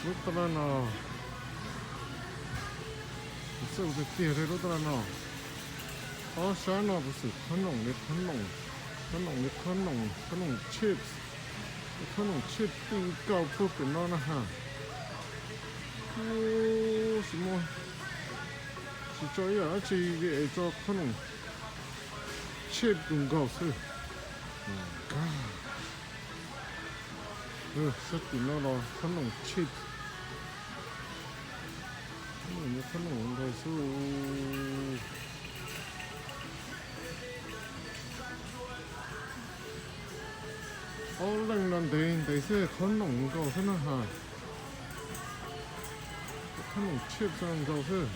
Lub taj laj no, kuv txawj tiag tiag li lub taj laj no. Ob sab no puas xwm khob noom li khob noom, khob noom li khob noom, khob noom chips, khob noom chips ti nkaus puag pem no na ha. Ub, tsis muaj, tsis tso ib yam dab tsi li es tso khob noom chips tus nkaus xwb. Sab tim no los khob noom chips, khob noom nkaus xwb. Ob leej no ntev ntev xwb khob noom nkaus xwb na ha. Khob noom chips nkaus xwb.